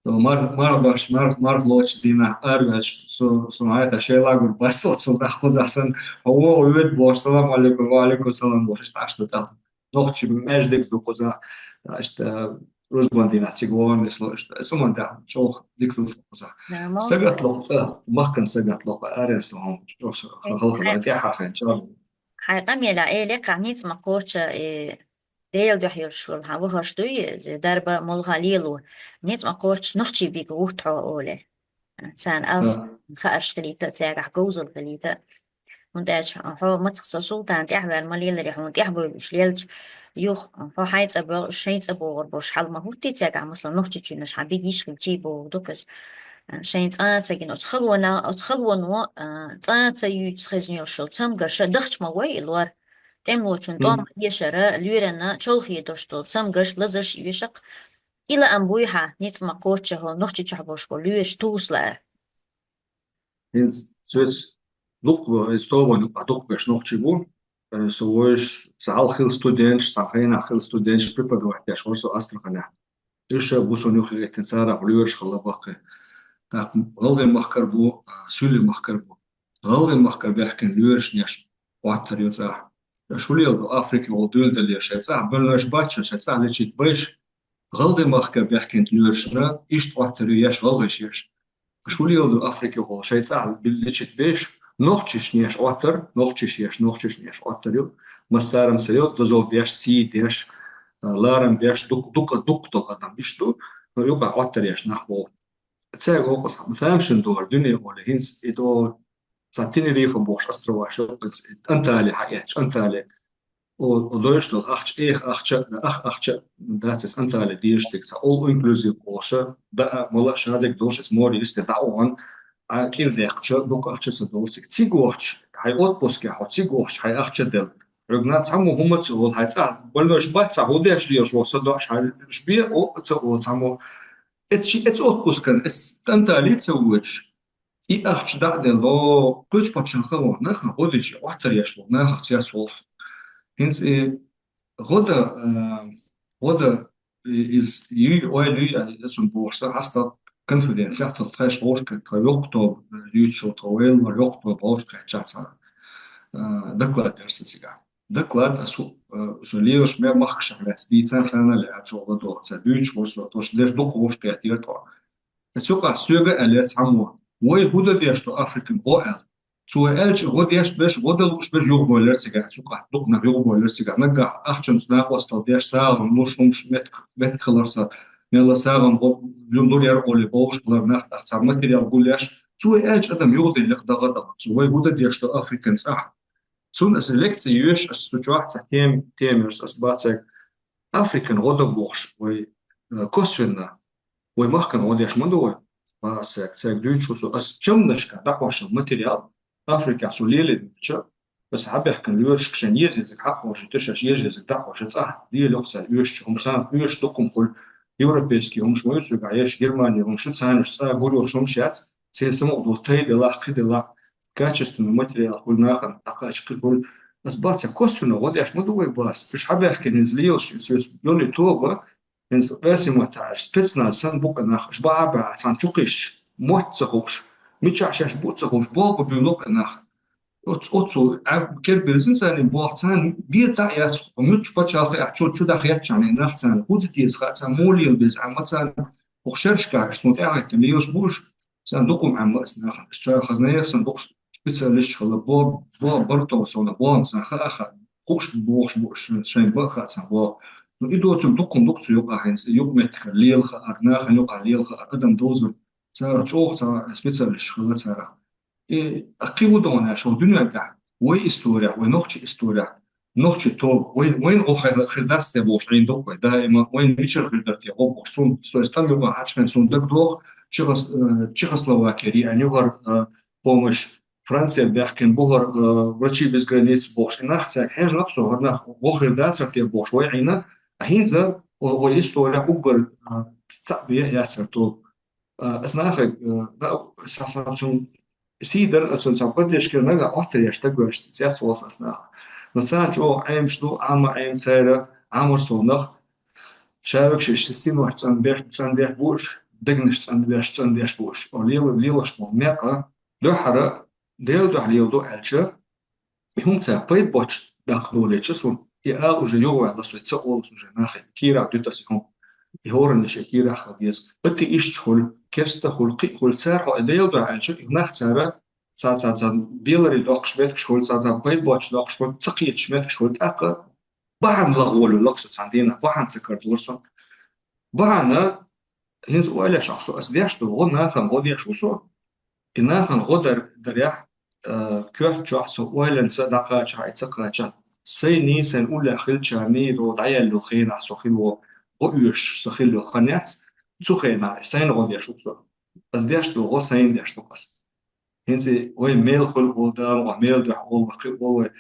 То мар, мар даш, мар, мар лоч дина, арвеш, со, со айта шейла гур басо, со да хозасан, о, о, вед бош, салам алейкум, ва алейкум салам бош, ишта, ишта, та. Нохчи междик ду коза, ишта, рузбан дина, цигуан дисло, ишта, суман да, чох, дик ду коза. Сагат лох, ца, махкан сагат лох, арен сло, чох, халхала, тя хахен, чох. Хай къамела, эле, къаниц ма коча, э, Дел духьёр шул, ха, вахаш дуй, дарба мулгъа лелу. Ниц ма коча, нухчи биг вутхо оле. Цан алс, ха, арш хилита, цягах говзал хилита. Хун дач, хо мацх са султан, тяхвал ма лелари, хун тяхбуй уш лелч. Юх, хо хай цабо, шей цабо гор бош, хал ма хутти цягах, масла нухчи чуйнаш, ха биг иш хилчи бо дукас. Шей цан цагин, оц халвана, оц халвано, цан ца юц хезнёл шул, цам гарша, дахч ма вай илвар. Тем лочун том ешара, люрена, чолхи доштол, цам гаш, лазаш юшак. Ила ам буйха, ниц ма коча хо, нухчи чахбошко, люеш тусла. Хинц, цвец, дук, э, стован, а дук беш нухчи бу. Э, со войш, са ал хил студентш, са хайна хил студентш, преподаватель, шо со Астраханя. Иша бусун юхи геттин сара, люрш хала бакы. Так, галгы махкар бу, а, сюли махкар бу. ГӀалгӀай махка бехкин лоьрашнеш оттар ю цӀа. Шулел ду Африка гӀолла дуьйладале шай цӀа, больнойш бачча шай цӀа лечить байш. ГӀалгӀай махка бехкин лоьрашна иштта оттар ю еш гӀалгӀайш еш. Шулел ду Африка гӀолла шай цӀа лечить беш, нохчишнеш оттар, нохчиш еш, нохчишнеш оттар ю. Массарам ца ю, дозол деш, сий деш, ларам беш, дук-, дук-, дукха дол адам иштта ду. юкъа Ӏоттар еш нах бу. Цаьрга гӀо къаса, ма тамашийна дора дуьне оле, хӀинца и до ца Тенерифе бохуш островаш йоккхуьйтуш, и Анталия хьаэцча, Анталия. О, о, дойш долу ахча, эха ахча, ах ахча, дац эс Анталия дезаш дерг ца, all inclusive олуша, да, мала шадерг долуш, эс море йисте дӀаогӀан, а кӀира дехкача, дукха ахча ца долу цига. Цига вахча, хьайн отпуске хьо, цига вахча, хьайн ахча дела. Хьоьгна цхьаммо хӀума ца олу, хьайн цӀа, больнойш бац, цхьа хӀу деш лелаш ву, са дош хьайн бе, о, ца олу цхьаммо. Эц ши, эц отпускан, эс Анталия ца воьдуш. И ахча дӀа а делла, кхечу пачхьалкхо вахана, нахана гӀо дича, Ӏоттар еш ву, нахах цец волу. ХӀинца и гӀо дан, а, гӀо дан и-, иза юй, ойла юй, а, я цунна бохуш дан, хьаста конференцехь тхо тхайш гӀовшка, тхо йоккха тоба, а, юьйцуш ву, тхо вайл вара йоккха тоба гӀовшка кхаьчча цара, а, доклад дара сан цигахь. Доклад ас ву, а, со лелаш ме махкашах лаьцна дийцан царна лаьа чӀогӀа ладогӀа, ца дуьйцуш вара со, тхо шу деш дукха гӀовшка кхеттера тхо. Цу къа соьга аьллера цхьаммо: «Вай хӀу дан деш ду Африкан гӀо?» — аьлла. Цо аьлча, гӀо деш берш, гӀо дан лууш берш юхабойлира цигахь, цу къа дукха нах юхабойлира цигахь. Наггахь ахчанца накъостал деш, сагӀам луш хӀумаш метка, метка хилар сан, мелла сагӀам гӀо, юн лур яра олий бовлуш хилар нах, тӀаккха цхьа материал гулъеш. Цо аьлча, адам юхаделлера дагӀа-дагӀа. Цо: «Вай хӀу дан деш ду Африкан цӀахь?» Цунна аса лекци йоьш, аса цу чохь цхьа тем-, темерс аса бацарг Африкан гӀо дан бохуш, вай, э, косвенно, вай махкан гӀо деш ма ду вай, ма аса цаьрга дуьйцуш ву со. Аса чамнашка дӀахьошал материал, Африкехь со лелийнача, аса хьабаьхкина лоьрашка шайн еза-езарг хьакхоржуьйту, шаьш еза-езарг дӀахьоша цӀахь, лелайоккху цара оьшучу хӀумца, оьшуш дукха хӀума хуьлу, европейский хӀумаш ма ю соьгахь еш, Германи хӀумаш ю, царнаш цӀа гур йолуш хӀумаш яц, церан самукъа ду, тай делахь, кхин делахь, качественный материал хуьлу нахана, дӀакхача кхин хуьлу. Аса бац, косвенно гӀо деш ма ду вай бац. Уьш хьабаьхкина иза лелаш, иза соьца йолу тоба, хӀинца оьрсийн маттахь аьлча, спецназ санна бу-кх и нах, уьш бахьа а баьхьа, царна чу кхиссича, мотт а ца хууш, мичахь шаьш бу а ца хууш, болх бан буьйлу-кх и нах. Оцу, оццул, а, кербирзина царна болх, царна бен дӀа а яц, муьлххачу пачхьалкхехь чу, чу дӀахецчахьана и нах царна, хӀу дан деза хаьа царна, муха лелабеза Ӏемма царна, хӀокху шерашкахь уьш суна тӀеӀиттина лелаш бу уьш, царна дукха хӀума Ӏемма аса нахана, аса цара хазна яхана дукха специалисташ хилла, бо-, бо-, бартов сона, бохам царна хаа а хаьа, хууш бохуш бу уьш, шайн, шайн бан а хаьа царна боху. Ну, и доцург дукха хӀума ду-кх цу юкъахь хӀинца, и юкъаметтиган лела хаар, нахана юкъахь лела хаар, адам довзар, царах чӀогӀа цхьа специалисташ хилла царах. И кхин хӀун ду аьлча, хӀокху дуьнен тӀехь, вай исторехь, вай нохчийн исторехь, нохчийн тоба, вай, вайна гӀо хир, хир дац те бохуш Ӏийна ду-кх вай, даима вайна мичара хир дара те гӀо бохуш. Суна, со стам юкъахь Ӏачхьана суна дагадогӀу, Чехос-, э, Чехословакера еана ю хӀара, э, помощь, Францера баьхкина бу хӀара, э, Врачи без границ бохуш. И нах цаьрга хьежна-кх со, хӀара нах гӀо хир дацара те бохуш вай Ӏийна, а хӀинца вай, вай исторехь уггар, э, цхьаъ бен а яцара тоба. А, аса нахе, а, да, са, са, цун сий дара, а, цун цхьа поддержка нагахь Ӏоттар еш стаг ваьш цец волу аса наха. Но царна чӀогӀа Ӏемаш ду, Ӏама Ӏема цара, Ӏамар сов нах, ша вегаш ши синош цӀанбеш, цӀанбеш бу уьш, дегнаш цӀанбеш, цӀанбеш бу уьш. О, лела-, лелаш болу некъа, дуьххьара, Делан дуьхьа леладо аьлча, и хӀума цара пайда боцуш даккха долийча суна, и ала уже юхаваьлла, со и ца олуш уже нахе, кийрахь дуьту аса и хӀума. И хӀоранна шайн кийрахь хила деза. Атеисташ хуьлу, керста хуьлу, кхин а хуьлу, цара хьо и Делан дуьхьа аьлча, и нах цара цхьа, цхьа, цхьа беларе доккхуш меттигаш хуьлу, цхьа, цхьа пайда боцуш доккхуш хуьлу, ца кхеташ меттигаш хуьлу, тӀаккха бахьана лаха волуьйлу-кх со цхьана дийнахь, бахьана ца карадора со. Бахьана, хӀинца ойла еш ахь со, аса деш ду гӀо, нахана гӀо деш ву со. И нахана гӀо дар, дарехь, а, коьрта чохь со ойланца дӀакхачахь, и ца кхачахь, сайний, сайн уллехь хиллачарний, дӀо дӀаяьлла йолу хенахь со хилла гӀо оьшуш со хилла йолу хан яц, цу хенахь сайна гӀо деш ву со. Аса деш ду гӀо, сайна деш ду аса. ХӀинца и вай мел хуьлу олу, Дала мукъ лахь, мел дуьхьа олу вай, кхин олу вай.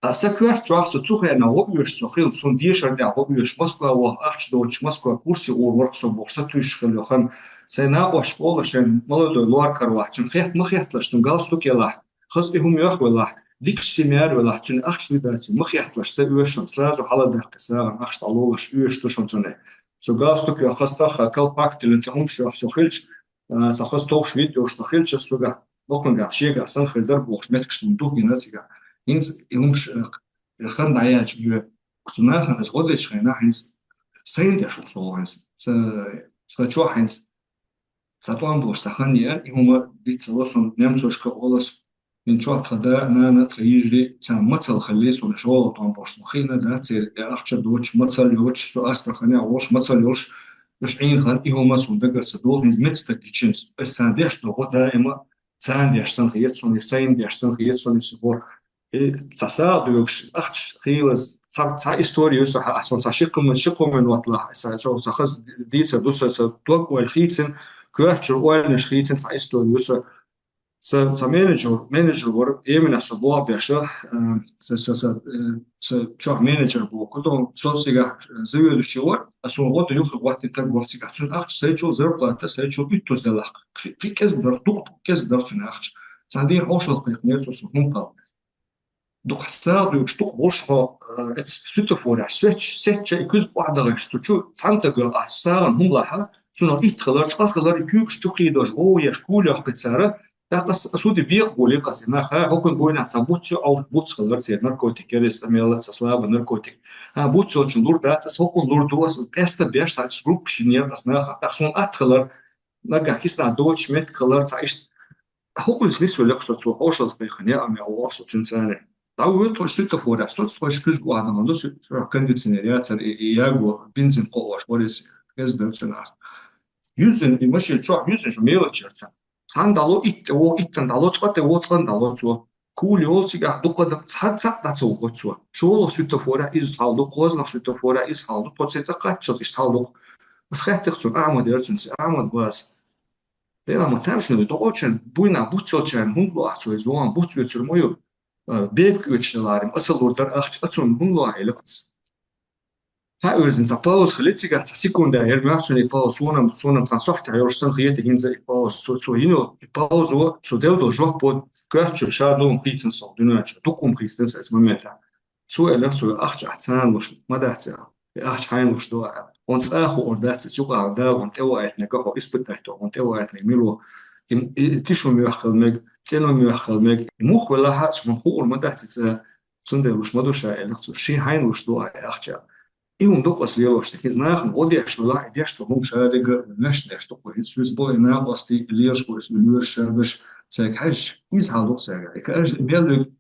Ткъа сан коьрта чохь со цу хенахь гӀо оьшуш со хилла, суна дешар тӀехь гӀо оьшуш, Москва ваха ахча доцуш, Москва курсе гӀур вара-кх со бохуш, сатуьйсуш хилла йолу хан. Сайн накъосташ олура, шайн молодой лор каравахчун, хетта ма хетталаш, цуьнан галстук елахь, хаза тӀе хӀума йохвелахь, дикачу семьяра велахь, цуьнан ахча дидаций ма хетталаш, ца оьшу шуна, сразу хьаладаккха сагӀина ахча дӀалолаш, оьшуш ду шуна цунна. Со галстук йоху, хаза тахха, колпак тиллина, тӀе хӀумаш йоху со хилча, а, сан хаза товш вид йолуш со хилча, ас цуьнгахь, баккхангахь, шегахь санна хир дара бохуш, меттигаш суна ду гина цигахь. ХӀинца и хӀумаш, а, хан дӀаяьлча, оьшу цу нахана аса гӀо дечу хенахь, хӀинца сайна деш ву со гӀо хӀинца. Ца, ца чохь хӀинца цхьа тӀом болуш цхьа хан еана, и хӀума диццало суна, немцошка олу ас, хӀинца чохь тхан да, нана, тхан йижарий, царна мацалла хилли, суна шолгӀа тӀом болуш, суна хиъна дац церан, я ахча доцуш, мацалла йоцуш, со Астраханехь волуш, мацалла йолуш, Уж Ӏийна хан, и хӀума суна дагара ца дола, хӀинца меца стаг гичинца. Ас царна деш дола гӀо даима царна деш санна хет сона, я сайна деш санна хет сона, я субор. Э, цхьа сагӀа доьгуш, ахча хийлаза, цхьа, цхьа истори ю со, хьа, сон цхьа ши-кхо ма-, ши-кхо минот лахь, са, со, со хаз дийцар ду со, со дог-ойла хийцина, коьртачура ойланаш хийцина цхьа истори ю со. Са, са менеджер, менеджер вар, именно со боху беша, э, са, са, са, э, са чохь менеджер боху, кудо, со цигахь, э, заведующий вар, а сон гӀо ду юххе гӀоттина таг вар цигахь. Цуьнан ахча сайчул, зарплата сайчул уьттуз делахь. Кхи-, кхи кӀезиг дар, дукха кӀезиг дар цуьнан ахча. Цхьана дийнахь хьошалгӀа кхайкхинера цо со хӀума пал. Дукха сагӀа доьгуш, дукха болуш хьо, э, эцу светофорехь, светч-, сетча и куьзга охьадахийташ цу чу, цхьана тагах ахь сагӀана хӀума лахьа, цунах итт хилар, ткъа хилар, и куьйгаш чу кхийдош, гӀо еш, куьйгаш йоккхий цара, тӀаккха ас, ас уди бекъа болий, къаси нах, хӀа, хӀокхуьнан буйнахь цхьа буц ю, алш буц хилар церан, наркотик яра, аса мел а цхьа слаба наркотик. ХӀа, буц йолчун лур дац, ас хӀокхунна лур ду, ас къаьста беш, цхьа группа шиннера, ас наха, тӀаккха суна атта хилар, нагахь кисана доцуш меттиг хилар, цхьа иштта. ХӀокхуьнца нисвелла со цо хьошалгӀа кхайкхина, я ам я воху со цуьнан царна. ДӀавоьду тхо светофорехь, соцу тхойша куьзга охьадахана ду, светофорехь кондиционер яцара, и, и яго, бензин кхоош, варис, кӀезиг дар цуьнан ахча. Юьззина, и машина чохь юьззина шу мелочь яра царна. Цхьана дӀало итт, тӀе вогӀу, иттан дӀало, ткъа тӀе вогӀу, ткъан дӀало цо. Кули йолу цигахь дукха адам цхьа цхьаъ дӀа ца вогӀу цо. ШолгӀа светофорехь иза хьал ду, кхозлагӀа светофорехь иза хьал ду, тхо цецӀа кхаччалц иштта хьал ду. Ас хаьттира цунна, Ахьмад яра цуьнан цӀе, Ахьмад бац. Дела ма там шуна, докъочун буйна буц йолчарна хӀунда ло ахь цо иза вон буц оьцур ма ю? Э, бепиг оьцуш делахьара, аса лур дара ахча, а цунна хӀунда ло ахь элира аса. Цхьа оьзан цхьа пауза хили цигахь, цхьа секунда яра моьтту цунна и пауза, сонам, сонам цхьа сохьтехь йолуш санна хета хӀинца и пауза, цо, цо йина йолу и пауза, цо делла долу жоп, коьртачуьра ша ду хӀума хийцина со дуьнен чу, дукха хӀума хийцина аса моментехь. Цо элира, цо ахча ахь царна луш ма дац аьлла. И ахча хьайна луш ду аьлла. Хьуна цкъа а хуур дац, иза юкъахь Дала хьуна тӀе ваийтинарг, хьо испытать до, хьуна тӀе ваийтинарг мила ву? И, и, и тишу моьххал мега, цӀено моьххал мега. И муха велахь а, хьуна хуур ма дац и цкъа. Цундела луш ма ду ша, элира цо, шен хьайна луш ду ахь и ахча. И хӀума ду-кх аса лелош дерг. Иза нахана гӀо деш велахь, и деш ду хӀума ша дерг а, ваьшна деш ду-кх. Иза веза бала и накъостий, и лелаш бу, иза лоьраш шабаш, цаьрга хьаьжча, иза хьал ду-кх цаьрга. И кхаьжна и мел вега,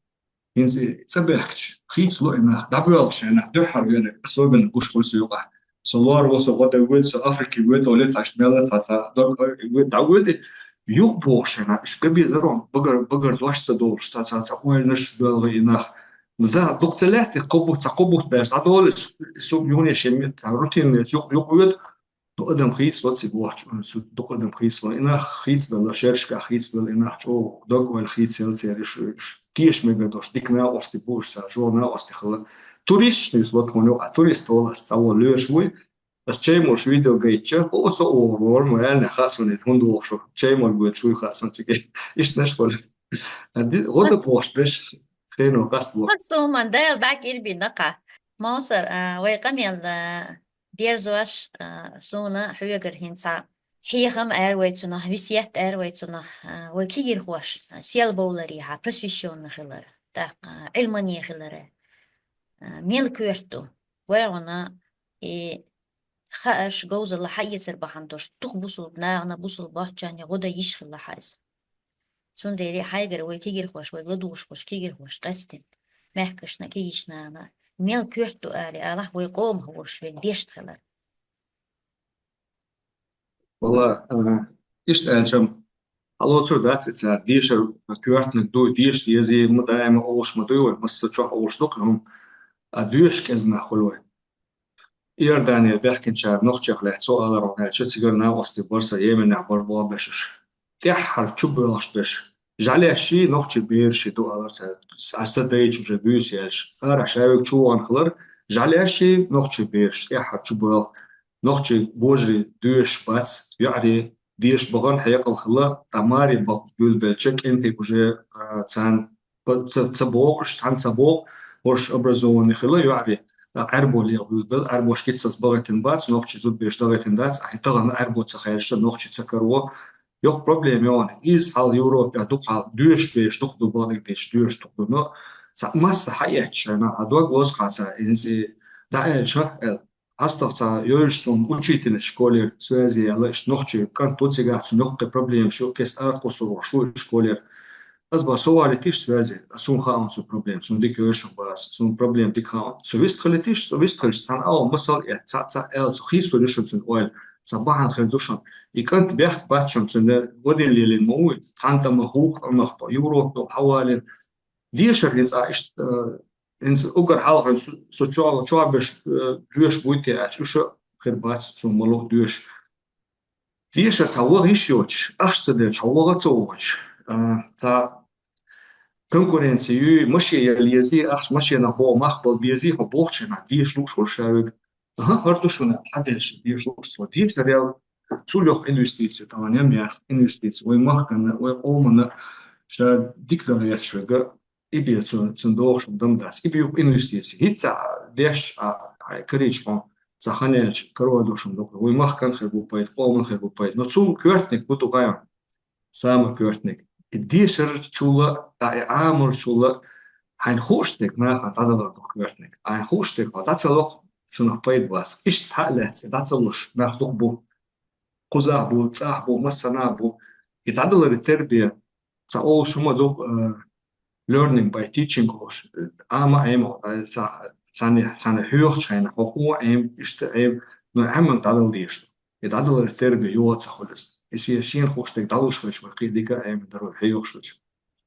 хӀинца и цӀа бехкача, хийцало и нах, дӀабоьлхуш шайн нах, дуьххьара веанарг, особенно гуш хуьлу цу юкъахь. Со лор ву, со гӀо дан воьду, со Африке воьду, олий цхьа иштта мел а цхьа, цхьа дог, ой, воьду, дӀавоьду, юхабохуш шайн нах, уьш ган безар вон, багар, багар дош ца долуш, цхьа, цхьа, цхьа ойланаш доьлху и нах. Ну да, дукха ца лаьтта, кхо бутт, цхьа кхо бутт баьрча дӀадолу, су, су юхане шен ме-, цхьа рутинный юкъа, юкъа воьду, дукха адам хийцало цига вахча, цу дукха адам хийцало. И нах хийцабелла, шерашкахь хийцабелла, и нах чӀогӀа дог-ойла хийцаелла церан, уьш, уьш теша мегар долуш, дика накъостий бу уьш, цара чӀогӀа накъостий хилла. Туристаш нисбо тхуна юкъахь, турист волу аса цхьа волу лоьраш вуй. Аса чай молуш видео гайтча, о, со а вогӀур вара, ма аьлла хаьа суна, хӀунда вогӀуш ву, чай молуш гойтуш вуй хаьа суна цига. Иштанаш бара. А ди-, гӀо дан бохуш берш, хено къаст бо. Ас хӀуман Дала бӀаьг ирбина кха. Мовсар, а, вай къамел, а, дерзош, а, суна хьоьгара хӀинца хьехам ара вай цунах, весет ара вай цунах, а, вай кегийрхоша, сел бовларехьа, посвящённый хилар, тӀаккха, а, Ӏилмане хилар, а, мел коьрта ду. Вай гӀуна и хаарш, говзалла хьаэцар бахьана долуш, дукха бусулба нахана, бусулба бахчанна гӀо дан йиш хилла хьайса. Цундела хьайгара вай кегийрхоша, вай ладугӀуш болчу кегийрхоша къаьстина, мехкашна, кегийчу нахана, мел коьрта ду али алахь, вай къомах волуш верг дешна хилар. Валла, а, иштта аьлча-м, хьалоцур дац и цара, дешар коьртаниг ду, деша дезий, ма даима олуш ма дуй вай, массо а чохь олуш ду-кх и хӀума, а доьшуш кӀезиг нах хуьлу вай. Иорданера баьхкинчара нохчех лаьцна цо алар хьуна аьлча, цигара накъостий бара сан, Йеменехь бара боху бешаш. ТӀаьххьара чубоьлхуш берш. ЖӀаьлешший, нохчий берашший ду алар цара. Аса дайча уже буьйса яьлча. Арахь ша вега чу вахана хилар, жӀаьлешший, нохчий бераш тӀаьххьара чубоьлху. Нохчий божарий доьшуш бац, йоӀарий деша бахана хьекъал хилла, ткъа маре бакъ буьйлабелча, кӀентий уже, а, царна ца, ца бохуш, цхьаьна ца боху, хӀорш образованный хилла йоӀарий, а, Ӏаьрбо леха буьйлабелла, Ӏаьрбош киццалц бахийтина бац, нохчий зудбераш дахийтина дац, ахьа тахана Ӏаьрбо ца хаьржича, нохчий ца караво. Йоккха проблема ю хьуна. Иза хьал Европехь дукха хьал, доьшуш бераш дукха ду, бакъдерг дийцича, доьшуш дукха ду, но цхьа массо а хьаэцча шайна, хьан дог лозу кхаца, хӀинца и дӀааьлча, аьлла. ХьастагӀа цхьа йовзаш суна учительница школера связи яьлла, иштта нохчий кӀант ву цигахь, цунна йоккхий проблемаш ю, кеста аракхуссур волуш ву и школера. Ас боху, со валийтийша связи, суна хаьа хьуна цуьнан проблема, суна дика йовзаш бац, суна проблема дика хаьа хьуна. Со вистхилийтийша, со вистхилча цхьана агӀо масал эцна, цхьаъ, цхьаъ аьлла, цо хийцалур ю шуна цуьнан ойла. цхьа бахьана хир ду шуна. И кӀант бехк бац шуна, цуьнан вадин лелийна ма вуй, цхьана тӀама хӀух Ӏумах тхо, Европа хьавалийна. Дешар хӀинца а иштта, э, хӀинца угар хьалха со, со чо-, чо беш, э, доьш буй те аьлча, уьш а хир бац, цунна ма луъу доьш. Дешар цхьа ваха йиш йоцуш, ахча ца делча, хьо ваха а ца воцуш, а, цхьа конкуренци юй, машен яла езий, ахча машенах боху мах бала безий, хьо бохучу хенахь деша лууш вара ша вега. Аха, хӀара ду шуна, хьан дешар деша лууш цо. Дешар ял, цул йоккха инвестици тахана ям яц, инвестици вай махкана, вай къомана ша дика дан гӀерташ вега. И бен цу-, цунна догӀуш дам дац. И бен юкъа инвестици. ХӀинца а деш а, а, карийча хьо, цхьа хан яьлча, карор ду шуна дукха. Вай махкан хир бу пайда, къоман хир бу пайда. Но цул коьртаниг хӀун ду хаьий? Сама коьртаниг. И дешарчул а, а, и Ӏамарчул а, хьайна хууш дерг нахана дӀадалар ду коьртаниг. Хьайна хууш дерг хьо дӀа ца ло, цунах пайда бац. Иштта хьа а лаьцна, дӀа ца луш, нах дукха бу. Кхузахь бу, цӀахь бу, массанхьа бу. И дӀадаларе тербия, цхьа олуш хӀума ду, э, learning by teaching олуш. Ӏама Ӏема, э, цхьа, цхьана, цхьана хьоьхучу хенахь, хьо хӀун Ӏема, иштта Ӏема, но Ӏеман дӀадала дезаш ду. И дӀадаларе тербия юха ца хуьлу иза. И шен, шена хууш дерг дӀалуш хилча, вай кхин дика а Ӏема дар вай хьоьхуш хилча.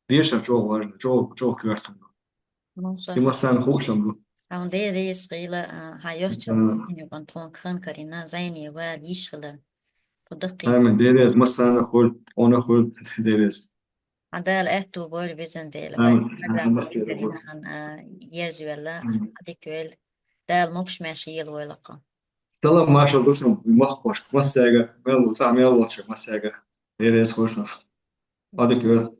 Дешар чӀогӀа важно, чӀогӀа, чӀогӀа коьртаниг ду. Ну, И массарна хууш ам ду. Хьуна Дела реза хуьлда, а, хьан йоццул М. дина юкъан тхуна кхин карийна, зайне вала йиш хилар. Кху даккхий. Амин. Дела реза, массарна хуьлда, хьуна хуьлда, Дела реза. Хьан Дала аьтту бойла везан Дела. Амин. Хьан Дала Амин. Массарна хуьлда. Хьан, а, ерзавелла, Амин. Хьан дика велла. Дала могуш-маьрша елавойла кху. Салам маршалла ду шуна, махкахошка, массаьрга, мел ву, цхьа мел волчу массаьрга. Дела реза хуьлда шуна. Хьан дика велла.